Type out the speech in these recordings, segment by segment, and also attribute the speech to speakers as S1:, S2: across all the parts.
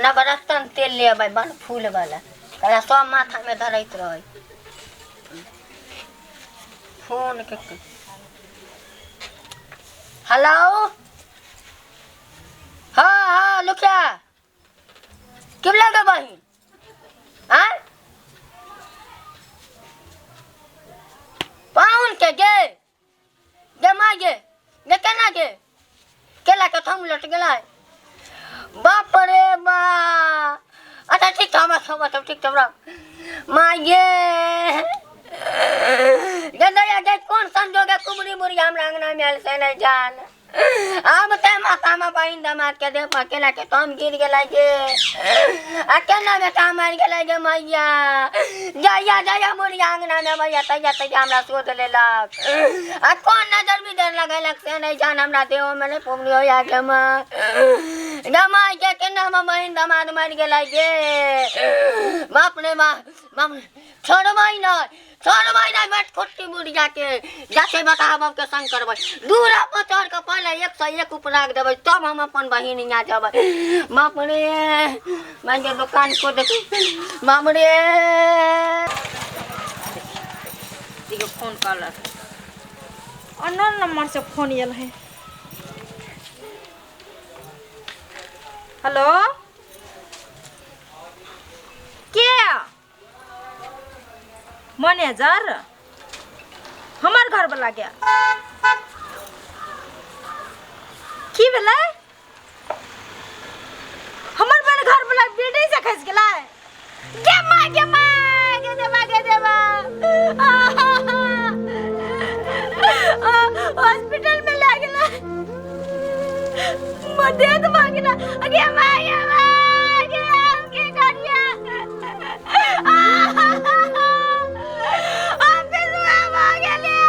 S1: नवरत्न तेल ले अबै बन फूल वाला तोरा सब माथामे धरैत रहै फोन के। हेलो, हाँ हाँ लुखिया, की भेलै गे बहिन? आँय, पाहुन के गे गे माय गे गे केना गे केला के थम लट गेलै? बाप रे बा। अच्छा ठीक छै, हमरा सब सब ठीक छै। हमरा माय गे गे दैया गे, कोन संजोग कुमरी बुढ़िया हमरा अंगना में आयल से नहीं जान। आब ते माथा में बहिन दमाद के देह पर केला के तम गिर गेलै गे, आ केना बेटा मरि गेलै गे मैया। जइया जइया बुढ़िया अंगना में मैया तैया तैया हमरा शोध लेलक, आ कोन नजर बिजर लगेलक से नहीं जान। हमरा देहो में नहीं पुण्य होया गे माँ गे माय गे, केना हमर बहिन दमाद मरि गेलै गे। बाप रे बाप, बाप रे, छोड़बै नहि, छोड़बै नहि बैठ खुट्टी बुढ़िया के। जाके बता बाप के संग करबै, दूरा पर चढ़ के पहले 101 उपराग देबै, तब हम अपन बहिन यहाँ जेबै। बाप रे, मैं के दुकान को देख, बाप रे।
S2: देखियो फोन कलक, अननोन नंबर से फोन आयल है। हेलो, के मैनेजर? हमर घर वाला के की भेलै? हमर बन घर वाला बिल्डिंग से खसि गेलै? गे माँ गे माँ गे देवा गे देवा, हॉस्पिटल में ले गेलै, मर भऽ गेलै। गे माँ गे माँ गे, हम की करियै? हम विधवा भऽ गेलियै।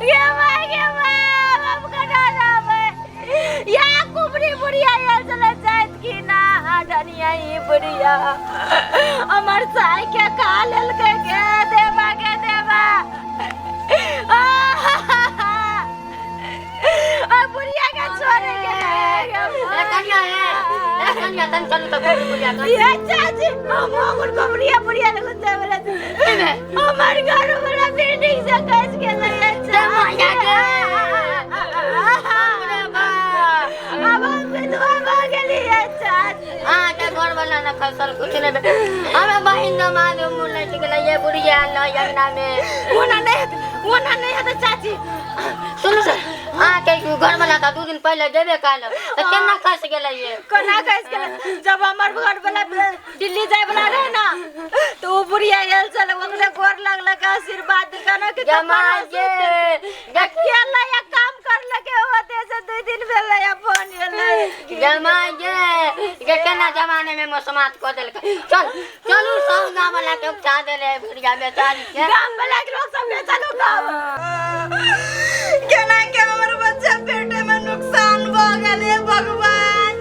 S2: गे माय गे माय, हम केना रहबै? या कुबरी बुढ़िया आयल छलै जाइत कि ना डनिया, ई बुढ़िया हमर साई के खा लेलकै। गे देवा गे देवा, आ बुढ़िया के छोड़े के
S1: ए कनिया, ए ए कनिया, तन चलू तऽ कुबरी बुढ़िया कन।
S2: ये चाची, हम हमर कुबरिया बुढ़िया लगन जाय वाला छी। हमर घर वाला बिल्डिंग से खसि गेलै।
S1: माया गे, बाप रे बाप।
S2: आब हम विधवा भऽ गेलियै चाची।
S1: अहाँके घर वाला न खसल, कुछ नहि भेल। हमे बहिन दमाद मुँह लटि गेलै, ये बुढ़िया आयल रहै अंगना में।
S2: ओना नहि हेतै, ओना नहि हेतै चाची।
S1: सुनू, अहाँके घर वाला तऽ 2 दिन पहिले जेबे कयल, तऽ केना खसि गेलै ये?
S2: कोना खसि गेलै? जब हमर घर वाला दिल्ली जाय वाला रहे ना, तो ओ बुढ़िया आयल छलै, ओकरे गोर लगलक, आशीर्वाद देलकै ना कि
S1: जमाई गे।
S2: अकेला या काम करलकै होते से 2 दिन भेलै या फोन एलै।
S1: जमाई गे गे, केना जमाने में मौसमात कऽ देलकै। चल चलू, सब गाँव वाला के उपचा देले बुढ़िया बेचारी के।
S2: गाम वाला के लोग सब चलू गाँव।
S3: केना के हमर बच्चा पेटे में नुकसान भ गेल, हे भगवान।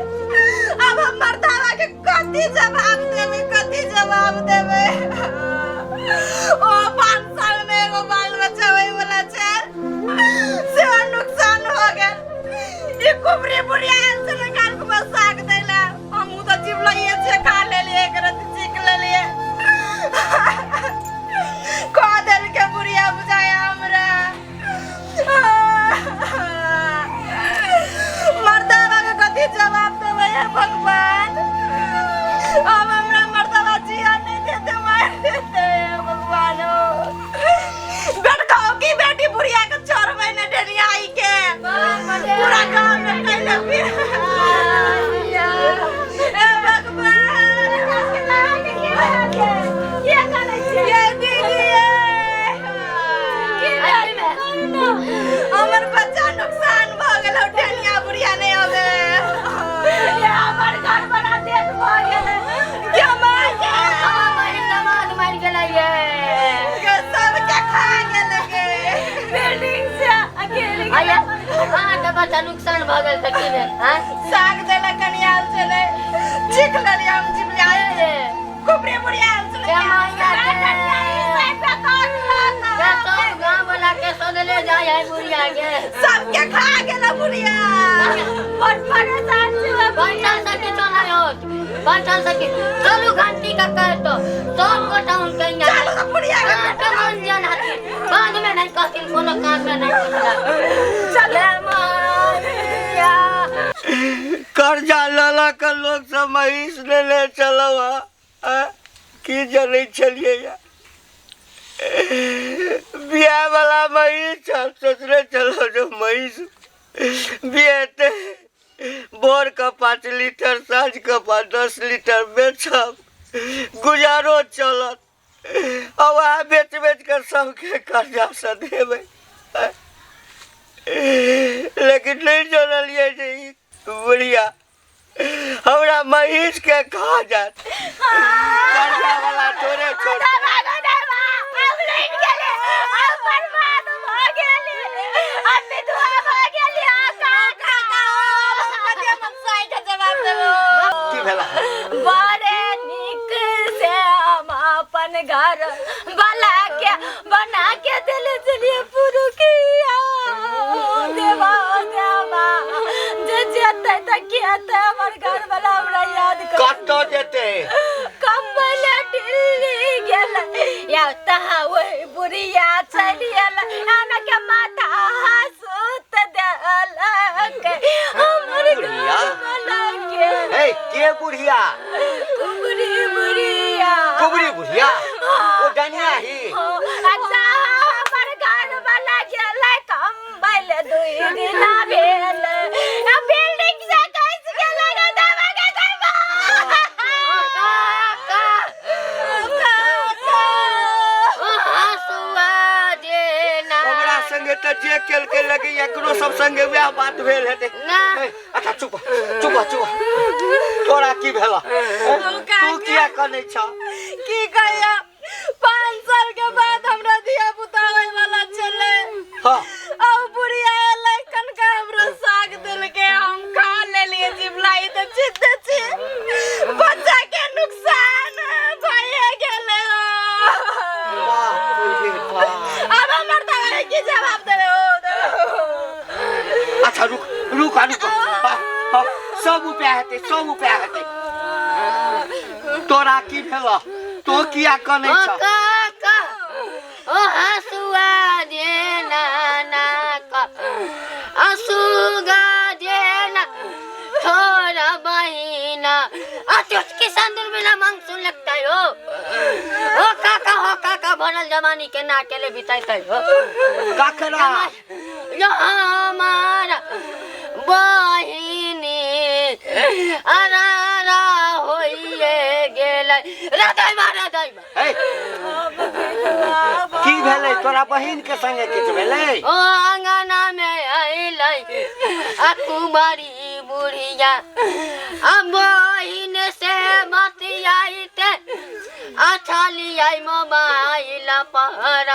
S3: अब हम मर्दावा के कथी जवाब देबै, कथी जवाब देबै? ओ 5 साल में एगो बाल बच्चा होय वाला छै, से नुकसान हो गेल। ई कुबरी बुढ़िया आयल छलै काल के साग दैला, हमहूँ तऽ चिबलैये छियै, खा लेलियै, एक रत्ती चीख लेलियै, कह देलकै बुढ़िया बुझाया हमरा। मर्दावा के कथी जवाब देबै, हे भगवान? अब हमरा मर्दावा जिया नहीं देते, मार देते, हे भगवान। हो बेटकाओ की बेटी बुढ़िया के छोड़बै ने डेनियाई के, पूरा गाँव में कैले फिर, हे भगवान। ये दीदी, हमर बच्चा नुकसान भऽ गेल, ढेनिया बुढ़िया नहि अबै।
S2: हमर घर बड़ा देख भऽ गेलै।
S3: गे माय गे,
S1: हमर बहिन दमाद मरि गेलै ये।
S3: गे सबके खा गेल गे
S2: बिल्डिंग से अकेले।
S1: आया अहाँके बच्चा नुकसान भऽ गेल तऽ की भेल? आँय,
S3: साग देलक कनिया आयल छलै, चीख लेलियै हम, चिपलिया कुबरी बुढ़िया आयल छलै।
S1: गे माया गे, गे सब गाँव वाला के सदले जाइ है। गेलै बुढ़िया गे।
S3: सबके खा गेल बुढ़िया।
S2: बड़ परेशान छी।
S1: बंटन से किछो नहि होत, बंटन से कि चलू घंटी का कह तो सब गोटा हुनके यहाँ
S3: चलू तऽ बुढ़िया के
S1: हाँ, तऽ मन जन हथिन, बाद में नहीं कहथिन, कोनो काम में नहीं कहथिन।
S2: चले मारिया।
S4: कर्जा लऽ लऽ कऽ लोक सब महीष लेने छलहुँ हँ। की जनै छलियै या बियाह वाला महीष छल, सोचने छलहुँ जे महीष बियेतै, भोर कऽ 5 लीटर, साँझ कऽ 5-10 लीटर बेचब, गुजारो चलत। आ वएह बेच बेच कऽ सबके कर्जा सधेबै। लेकिन नहि जनलियै जे ई बुढ़िया हमरा महीष के खा जात। कर्जा वाला थोड़े छोड़।
S2: देवा गो देवा, हम लुटि गेली, हम बर्बाद भऽ गेली, हम विधवा भऽ गेली। आ काका,
S3: कथी हम साइ के जवाब देबो?
S4: की भेला?
S2: बड़े नीक से हम अपन घर बना के बना के देले छलियै पुरुखिया। देवा देवा, जे जेतै तऽ खेतै, हमर घर वाला हमरा याद कर।
S4: कतऽ जेतै?
S2: कम्बल दिल्ली गेलै या तहाँ वही बुढ़िया चलि एलै, हमरा के माथा हंसुत देलक हमर
S4: बुढ़िया?
S2: घर वाला के।
S4: हे, के बुढ़िया?
S2: कुबरी बुढ़िया।
S4: कुबरी बुढ़िया? ओ डनिया ही?
S2: अच्छा, हमर घर वाला गेलै कम्बल, 2 दिना भेल आ बिल्डिंग से खसि गेलै। गे देवा गे देवा।
S1: काका,
S2: काका।
S1: ओ हँसुआ जेना।
S4: हमरा संगे तऽ जे केलकै, लगैया एकरो सब संगे वएह बात भेल हेतै।
S1: ना।
S4: हे, अच्छा चुप चुप चुप। तोरा की भेल? तू किया कनै छ?
S3: की कहिया, 5 साल के बाद हमरा धिया पुता होय वाला छलै।
S4: हाँ।
S3: आ बुढ़िया एलै, कनका हमरो साग देलकै, हम खा लेलियै जिबलाई तऽ चिते छी, बच्चा के नुकसान भइए गेलै।
S4: बाप रे बाप।
S3: आब हमर दवाई की जवाब देबै? ओ
S4: अच्छा रुक रुक रुक। हाँ, हाँ, सब उपाय हेतै, सब उपाय हेतै। तोरा की भेल? तो किया कनै
S1: ओ
S4: छ?
S1: काका, ओ हँसुआ जेना नाक असुगा जेना थोड़ा बहिना आ चुटकी संदूर बिना मांग सुन लगता हो। ओ काका, हो काका, भरल जवानी के ना अकेले बिताइते हो।
S4: ककरा?
S1: यो हमार बहिनी अरारा होइए गेलै। हृदय मा, हृदय मा।
S4: हे, की भेलै तोरा बहिन के संगे? किछु भेलै?
S1: ओ अंगना में अइलै आ कुमारी बुढ़िया, आ बहिन से बतियाइते आ छलियै मोबाइल पर,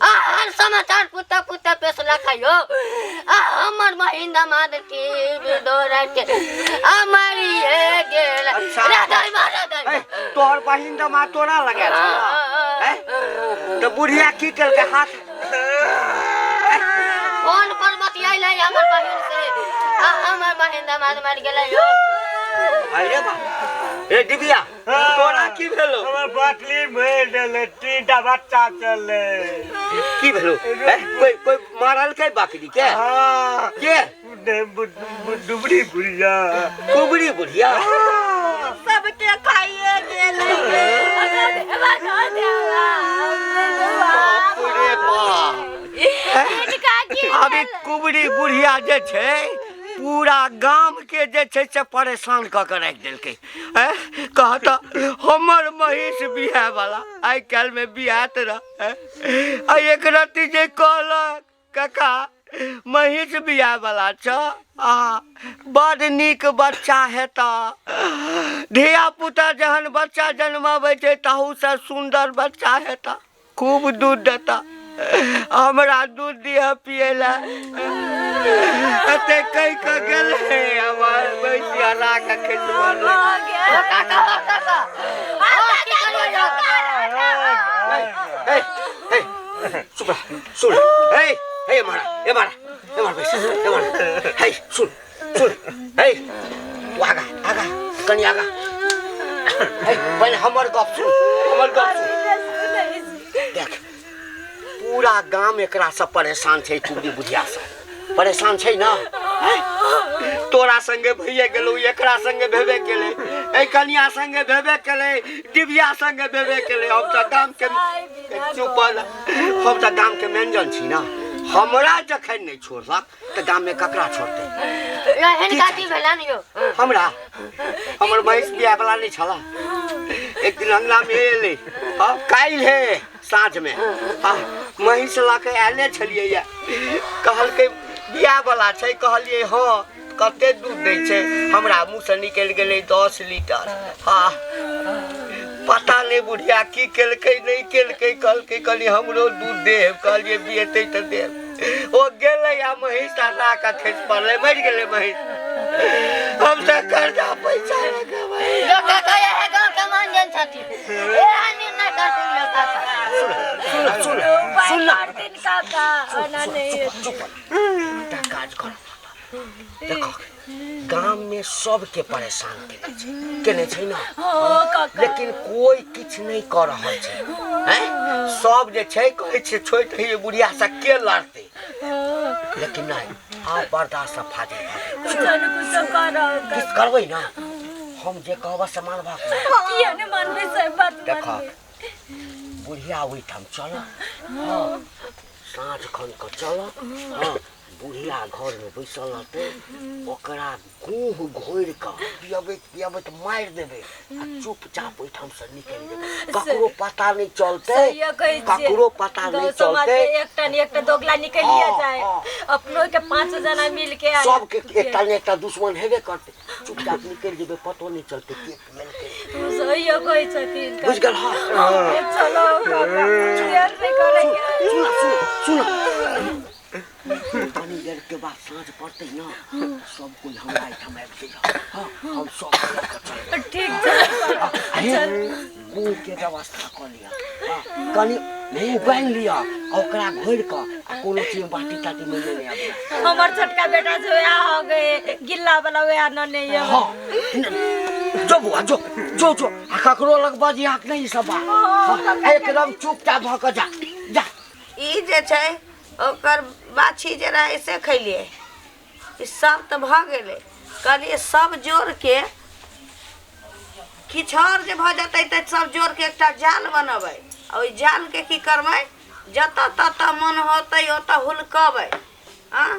S1: आ हर समाचार पुता पुता पेशला खाइयो, आ हमर बहिन दमाद की दौड़ के आ मरिए गेल।
S4: अच्छा।
S1: हृदय मा, हृदय
S4: हे, तोहर बहिन दमा तोरा लगे छौ? हे, तऽ बुढ़िया की केलकै हाथ?
S1: फोन पर बतियाइलै हमर बहिन से, आ हमर बहिन दमाद मरि गेलै यो।
S4: अरे बाप रे, डिबिया, तोरा की भेलो?
S5: हमर बाटली भरि देलै, 3टा बच्चा चललै।
S4: की भेलो? हे, कोई कोई मारलकै बकरी के?
S5: हाँ।
S4: के?
S5: डुबरी बुढ़िया।
S4: कुबरी बुढ़िया?
S3: सबके खाइए गेलै।
S2: देवा गो देवा,
S4: बाप रे बाप।
S2: हिनका की
S4: अभी कुबरी बुढ़िया जे छै पूरा गाम के जे छै से परेशान कऽ के राखि देलकै। हैं? कहत हमर महीष बियाह वाला, आइ काल्हि में बियाहत रह। हैं? आ एक रत्ती जे कहलक काका महीष बियाह वाला छ, आ बड़ नीक बच्चा हेता, धिया पुता जहन बच्चा जन्माबै छै ताहूसँ सुन्दर बच्चा हेता, खूब दूध देता, हमरा दूध दिह पिए ला, एते कहि कऽ गेलै, हमर भैंसिया राख खसि पड़लै।
S1: ओ काका, ओ काका, ओ की करियै यौ?
S4: हे हे, चुप रह, सुन, हे। हे मारा हे मारा हे मार बैस हे मारा हे सुन सुन हे तू आगा आगा कनी आगा हे पहिले हमर गप सुन हमर गप सुन। देख पूरा गाम एकरा से परेशान छै कुबरी बुढ़िया से परेशान छै ना। तोरा संगे भैया गेलौ एकरा संगे भेबे केलै ए कनिया संगे भेबे केलै डिबिया संगे भेबे केलै। हम तऽ गाम के चुप हम तऽ गाम के व्यंजन छी ना। हमरा जखन नहीं छोड़लक तऽ गाम में ककरा छोड़तै? हमरा हमर महींस बियाह वाला नहीं छला। एक दिन अंगना में एलै हाँ काल्हि हे साँझ में हाँ महींस लऽ के आयले छलियै कहलकै बियाह वाला छै। कहलियै हाँ कते दूध दै छै? हमरा मुँह से निकलि गेलै 10 लीटर। हाँ पता नहीं बुढ़िया की केलकै नहीं केलकै। कहलकै कहली हमरो दूध देब। कहलियै बियेतै तऽ देब। ओ गेलै आ महींस हटा कऽ खसि पड़लै मरि गेलै महींस। हम तऽ कर्जा पैसा काज कर देखो गाम में सबके परेशान केने छै केने छै ना लेकिन कोई किछु नहीं कर रहल छै। हैं सब जे छै कहै छै छोड़ि दही बुढ़िया से के लड़तै लेकिन नहीं आब बर्दाश्त से फाजिल भऽ गेल। किछु करबै ना हम जे कहब से मानबक
S2: किया ने मानबै से बात।
S4: देखो बुढ़िया ओहिठाम चल हाँ साँझ खन कऽ चल हाँ बुढ़िया घर में बैसल रहतै ओकरा गुह घोरि कऽ पियबैत पियबैत मारि देबै आ चुपचाप ओहिठाम से निकलि जेबै। ककरो पता नहीं चलतै ककरो पता नहीं चलतै।
S2: एकटा ने एकटा दोगला निकलिए जाए अपनो के 5 जना मिल के
S4: सबके एकटा ने एकटा दुश्मन हेबे करतै। चुपचाप निकलि जेबै पतो नहीं चलतै के मिलके।
S2: सहिए कहै छथिन
S4: बुझि गेल। हाँ
S2: चलो काका देर नहीं करैया।
S4: सुन सुन सुन कनी देर के बाद साँझ पड़तै ना सब कोई हमरा एहिठाम आबि जइहे। हाँ हम सब
S2: ठीक छै
S4: गुड़ के व्यवस्था कऽ लिअ। हाँ कनी नहीं बान्हि लिअ ओकरा घोरि कऽ आ कोनो चीज बाटी ताटी में लेने आबि।
S2: हमर छोटका बेटा जो वएह हो गए गिल्ला वाला वएह न नहीं है।
S4: हाँ जो बुआ जो जो जो आ ककरो लग बजियाक नहीं ई सब बात। एकदम चुपचाप भऽ कऽ जा जा।
S3: ई जे छै ओकर बाछी जे रहै से खैलियै ई सब तऽ भऽ गेलै। कहलियै सब जोड़के किछु आओर जे भऽ जेतै तऽ सब जोड़के एकटा जाल बनेबै आ ओहि जालके की करबै जतऽ ततऽ मन होतै ओतऽ हुलकबै। आँ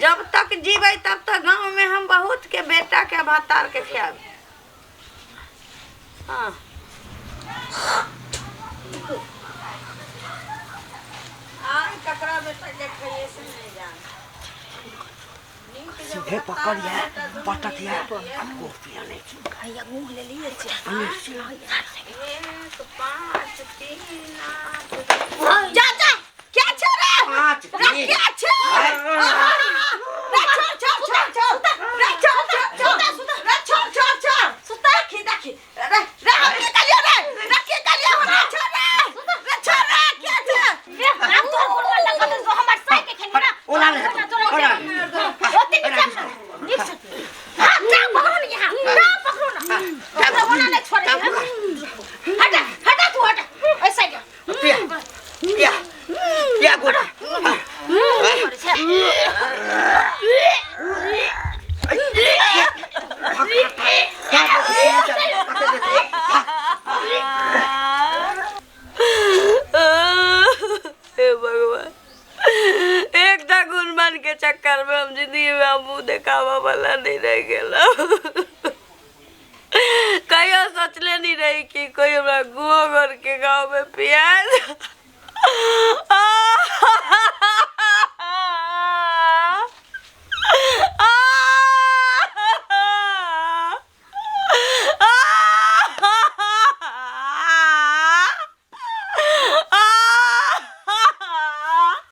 S3: जब तक जीबै तब तक गाँवमे हम बहुतके बेटाके भतारके खायब। हाँ ककरा बेटा के खाइए से नहीं जान।
S4: सीधे पकड़िए पटकिए आपको पिया नहीं
S2: भैया मुंह ले लिए
S3: 1 5 3 8 जा जा क्या छे रे
S4: 5
S3: रे क्या छे रे छोड़ छोड़ छोड़ छोड़ रे छोड़ छोड़ छोड़ रे छोड़ छोड़ छोड़ सुता देखी देखी रे रे हम के कलियो रे रे के कलियो हमरा छोड़ रे रे छोड़ रे क्या छे
S2: रे हम तोर गुरवा लगा दे जो हमर साई के खेनी ना
S4: ओना नहीं ओना
S2: ओते निक से हां टांग पकड़ो ना यहां टांग पकड़ो ना ओकरा ओना नहीं छोड़े हटा हटा तू हटा ऐसा जा
S4: पिया पिया पिया गोटा
S3: हे भगवान एकटा गुणमान के चक्कर में हम जिंदगी में मुँह देखावा वाला नहीं रह गेल। कहियो सोचले नहीं रही कि कोई हमरा गुओ घर के गाँव में पिया।